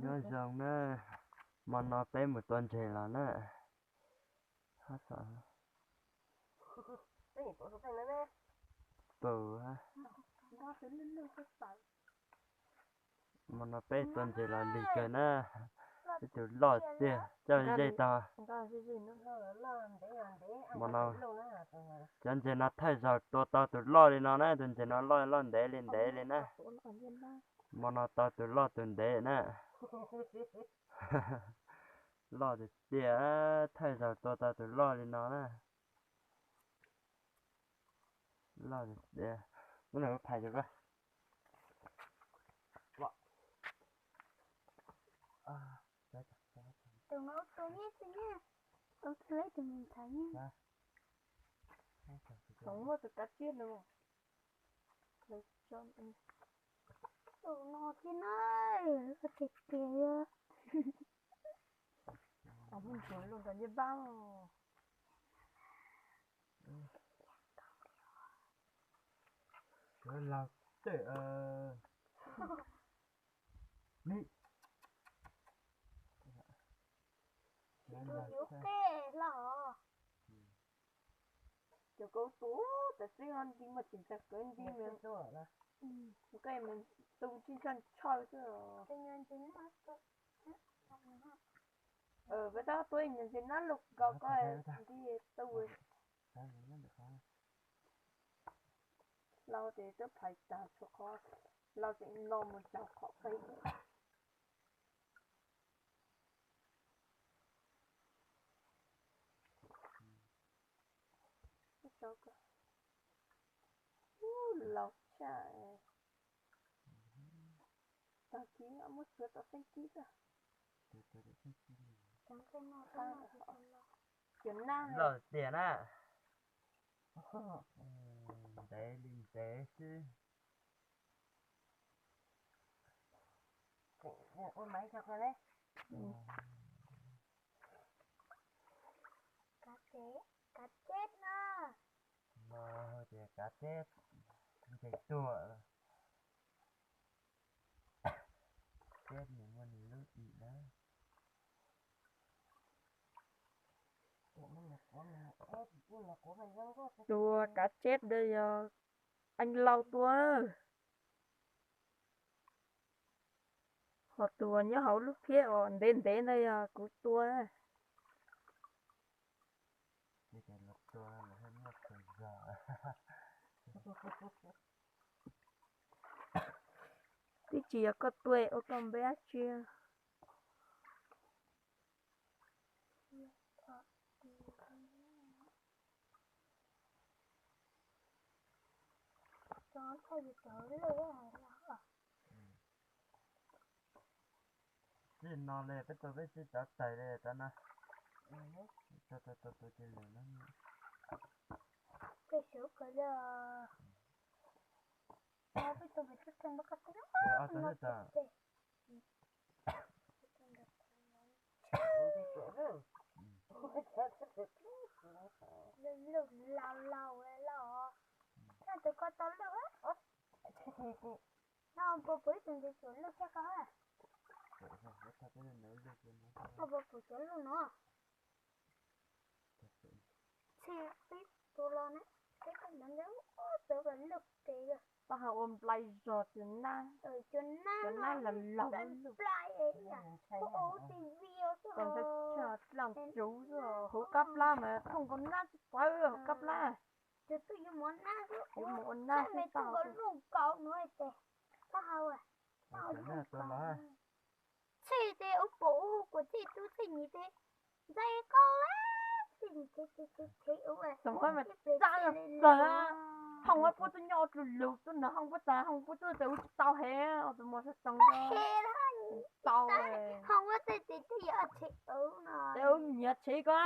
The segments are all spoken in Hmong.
Nyob zoo na, hmo no peb mus tua ntses los na. Tus, hmo no peb tua ntses los lig kawg na. Ib tug loj tiag, coj zej tog. Hmo no cov ntses no thawj zaug tua tau tus loj li no na, tus ntses no loj loj ntev li ntev li na. Hmo no tau tus loj tus ntev na. Loj tiag tiag, thawj zaug tua tau tus loj li no na. Loj tiag tiag. Muab nws phais rau koj. Tus no tus me ntxhais ne. Tseem muaj tus kav tsiab no. Tus no thiab na, loj tiag tiag. Mus ntsuav lus nrog ncej npab. Sawv laug tej, ni, yuav qej los. Cov kauv tus tam xeeb nti mas tsis ntag, kauv nti mas, mus qej mus tu tsis ntshaj ntshaw xwb. Peb tab tua nyuag ntses nab lug nkaus ko nti tu. Laus ces twb phais tag txhua qhov, laus tseem los mus tsaus qhov qis. Ub, laus tshaj. Tag kis muab xyuav tau xeeb kib xwb. Cov nab loj tiag na. Ntev li ntev xwb. Ua maiv rau koj ne. Kav tseb, kav tseb na. No tias kav tseb, ntses tuag. Tseb nws muaj nws lub im na. Tus kav tseb ntawd yog Eej Lauj tua, ho tus uas nyob hauv lub phiab uas ntev ntev ntawd yog kuv tua. Twb tsis yog koj tua ua koj npeb dab tsi. Txij no li peb tua peb txij cov tawg li cov no. Tua tua tua tua cia lwm no. Laus laus los, txhaj tus koj tau lwj. No puas pum ib tug ntses tsuam lwj thiab koj? No puas pum cov lwj no? Txhij pib tus los na, peb koj ntawd ntawd ua txawv kom lwj pes. Pab hau ua nplai zog cov nab, cov nab los laug lwj. Kom ntshai tsam dlaj tsuv xwb, hauv kab plab mas thooj nkaus nab tsis tawv hauv kab plab. Tus twb yuav mov nab xwb, yuav mus ua nab xwb tau. Lub nkaus no ces pab hau, pab hau lub nkaus. Txhij ces ua pum ua kuv txhij tub txhij nyuam ces ntxais qau, txhij nyuam ces txhij ua. Txoom qab mas txaj los plawg, hoo ua puab tuaj nyob ua tus lug tuaj nrog hoo puab tas, hoo puab tuaj tas ua tsis tau heev, tus mos sab txoom tau. Hoo ua tej tes twb yuav tshev ub no. Tes ub nyiav tshev ko.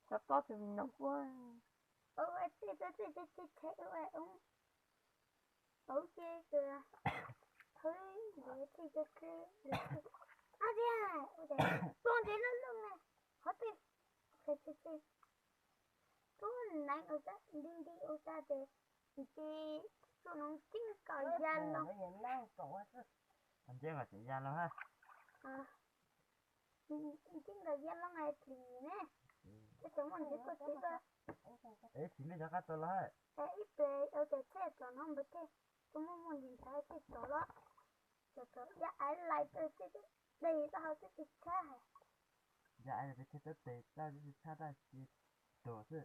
Xyov tob tus me noog puab. Ub, tej tej tej tej tshev ub, ub ces, ub ces, ub ces, ub ces, tua ntses loj loj na, qhov twg, ub, neev ua tag, nti nti ua tag ces, ces Tus no nkeeg nkaus ya loo. Nkeeg nkaus ya loo ha. Nkeeg nkaus ya loo es plis ne. Ib tug muaj ntsis tuaj txiv tuaj. Es tsis nej cov qab tau los ha. Ib pliag ua cas txhij tom no npawg tej tuaj muaj muaj ntsis ntxhab txhij tom los. Cov cov ya aiv lais pes txhij teb tes tau hauv txhij tsis tshab hais. Ya aiv pes txhij teb tes tau txhij tsis tshab tau ces tuag xwb.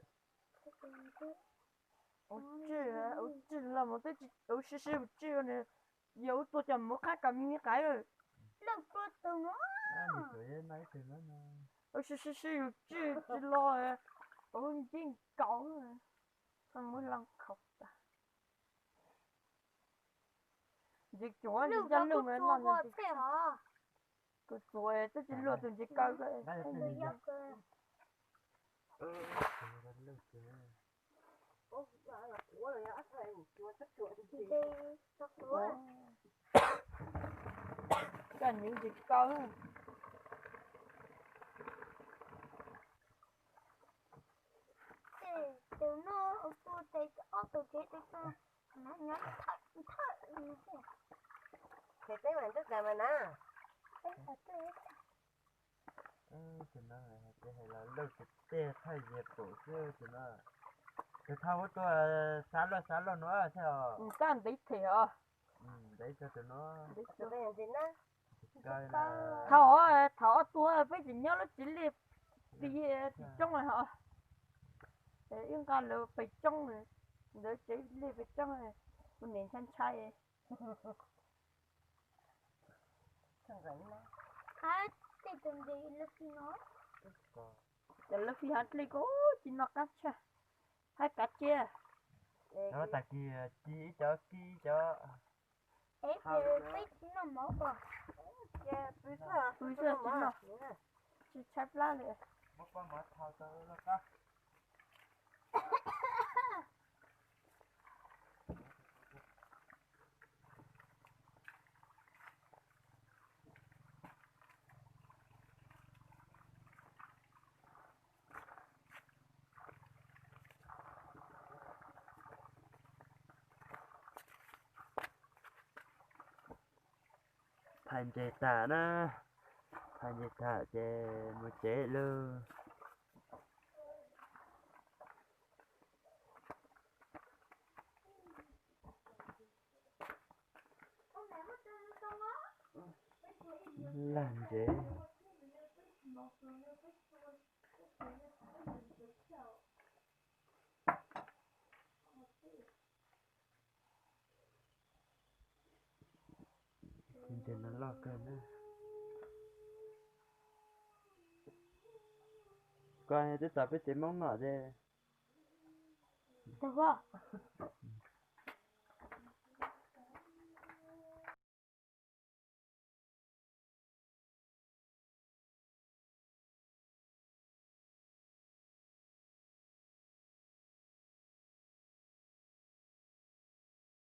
Ua tsis, ua tsis los mus twb tsis ua si si ua tsis ne. Yog ua tuag cov mus qab kom me me qaiv. Ua si si si ua tsis tsis los, ua nkeeg nkaus, muab loo khaus tas. Ntses cuav ntses caj lwj no, tus txuas twb tsis luaj tus ntses kaw. Kaj nyiv ntses kaw. Tus no ua tus tes ob tus tsev tus no nyob thawj. Ces peb mam ntuj kas mas na. Tus no hais tias hais los lawj tus tej thawj yias pum xwb tus no. Tus thawj ua tuaj xav luaj xav luaj no thiab. Tab ntev them os. Ntev tso tus no. Thaum, thaum ob tug peb tseem nyob lub tsev liaj pis tim roob ho. Ib nqa lawv pem roob, ntawd tsev liaj pem roob, kuv niam ntshai ntshai. Cov lawv fij hav dlej ko ci no qab tshaj, haib kav cia. Tag kis ci ib cov kib ib cov. Peb tsis noj mov os. Pw xwb tsis noj, tsis tshaib plab li. Phais ntses tas na, phais ntses tas ces mus tsev lawm. Lag ntsev. Ntses no loj kawg na. Koj twb txog peb tsev Hmoob no ces.